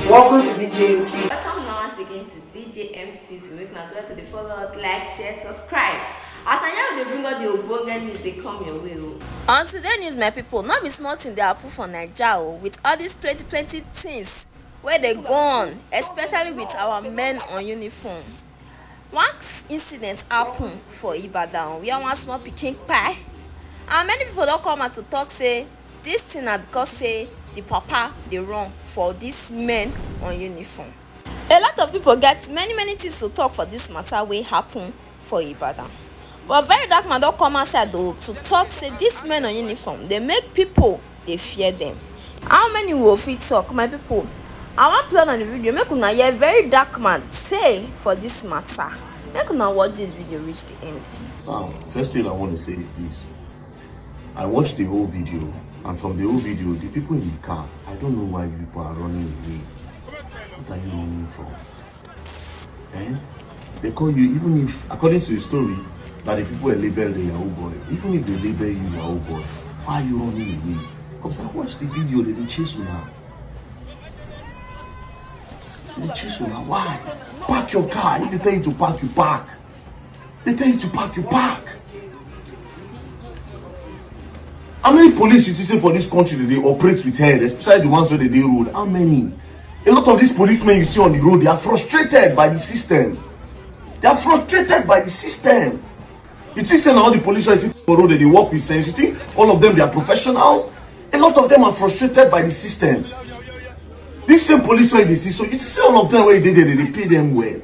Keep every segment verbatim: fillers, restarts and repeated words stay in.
Welcome to D J M T V. Welcome now once again to D J M T V. Make una try to dey follow us, like, share, subscribe. As na here we dey bring all the ogbonge news dey come your way o. On today news, my people, no be small thing dey happen for Naija o, with all these plenty plenty things wey dey go on, especially with our men on uniform. One incident happen for Ibadan where one small pikin kpai, and many people don come out to talk say this thing na because say the papa dey run for these men on uniform. A lot of people get many many things to talk for this matter wey happen for Ibadan. But Very Dark Man don come outside o to talk say these men on uniform dey make people dey fear them. How many we go fit talk, my people? I wan play on the video, make una hear Very Dark Man say for this matter. Make una watch this video reach the end. Now, first thing I want to say is this. I watched the whole video, and from the whole video, the people in the car, I don't know why you people are running away. What are you running from? Eh? They call you, even if, according to the story, that the people were labeled the Yahoo boy. Even if they label you Yahoo boy, why are you running away? Because I watched the video, they dey chase you now. They dey chase you now. Why? Park your car. If they tell you to park, you park. They tell you to park, you park. How many police you think say for this country dey dey operate with head, especially the ones wey dey dey road? How many? A lot of these policemen you see on the road, they are frustrated by the system. They are frustrated by the system. You think say na all the police wey you see for road dey dey work with sense? You think all of them, they are professionals? A lot of them are frustrated by the system. This same police wey you dey see so, you think say all of them wey dey there, they dey pay them well?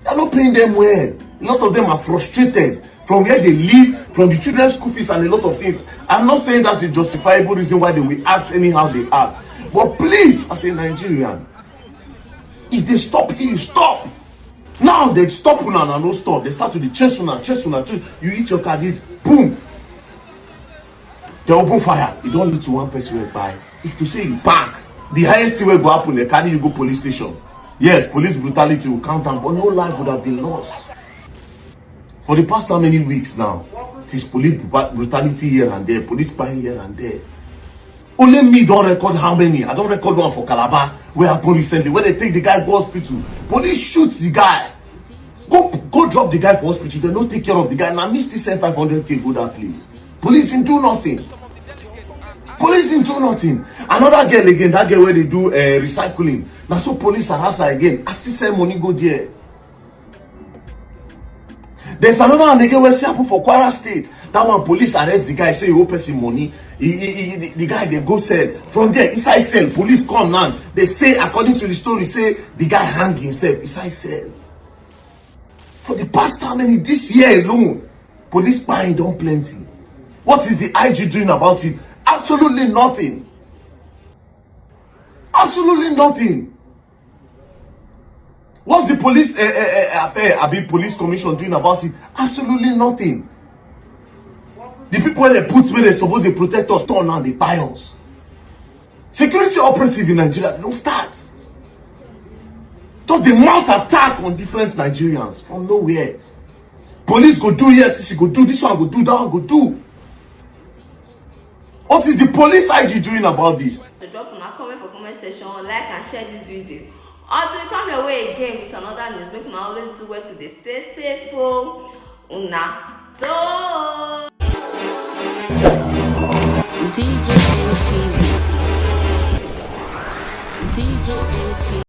They are not paying them well. A lot of them are frustrated from where they live, from the children's school fees and a lot of things. I'm not saying that's a justifiable reason why they will act anyhow they act. But please, as a Nigerian, if they stop you, stop. Now they stop una, una no stop. They start to dey chase una, chase una, chase. You eat your cardies, boom. They open fire. E don lead to one person wey kpai. If to say you park, the highest thing wey go happen, they carry you go police station. Yes, police brutality will count am, but no life would have been lost. For the past how many weeks now, since police bru- brutality here and there, police kpai here and there. Only me don record how many. I don record one for Calabar wey happen recently, where they take the guy go hospital. Police shoot the guy. Go go drop the guy for hospital. They no take care of the guy. Na me still send five hundred K go that place. Police didn't do nothing. Police didn't do nothing. Another girl again, that girl where they do uh, recycling. Na so police harass her again. I still send money go there. There's another one again wey still happen for Kwara State. That one, police arrest the guy, say he owe person money. He, he, he, the, the guy dey go cell. From there, inside cell, police come now. They say, according to the story, say the guy hang himself inside cell. For the past how many, this year alone, police kpai don plenty. What is the I G doing about it? Absolutely nothing. Absolutely nothing. What's the police uh, uh, uh, affair? I mean, police commission doing about it? Absolutely nothing. The people wey they put where they supposed to protect us turn now they buy us. Security operative in Nigeria, they don't start. Just the mount attack on different Nigerians from nowhere. Police go do, yes, she go do, this one go do, that one go do. What is the police I G doing about this? To drop una comment for comment section, like and share this video. Until we come your way again with another news, make una always do well to dey stay safe o. Una do. D J A P V. D J A P V.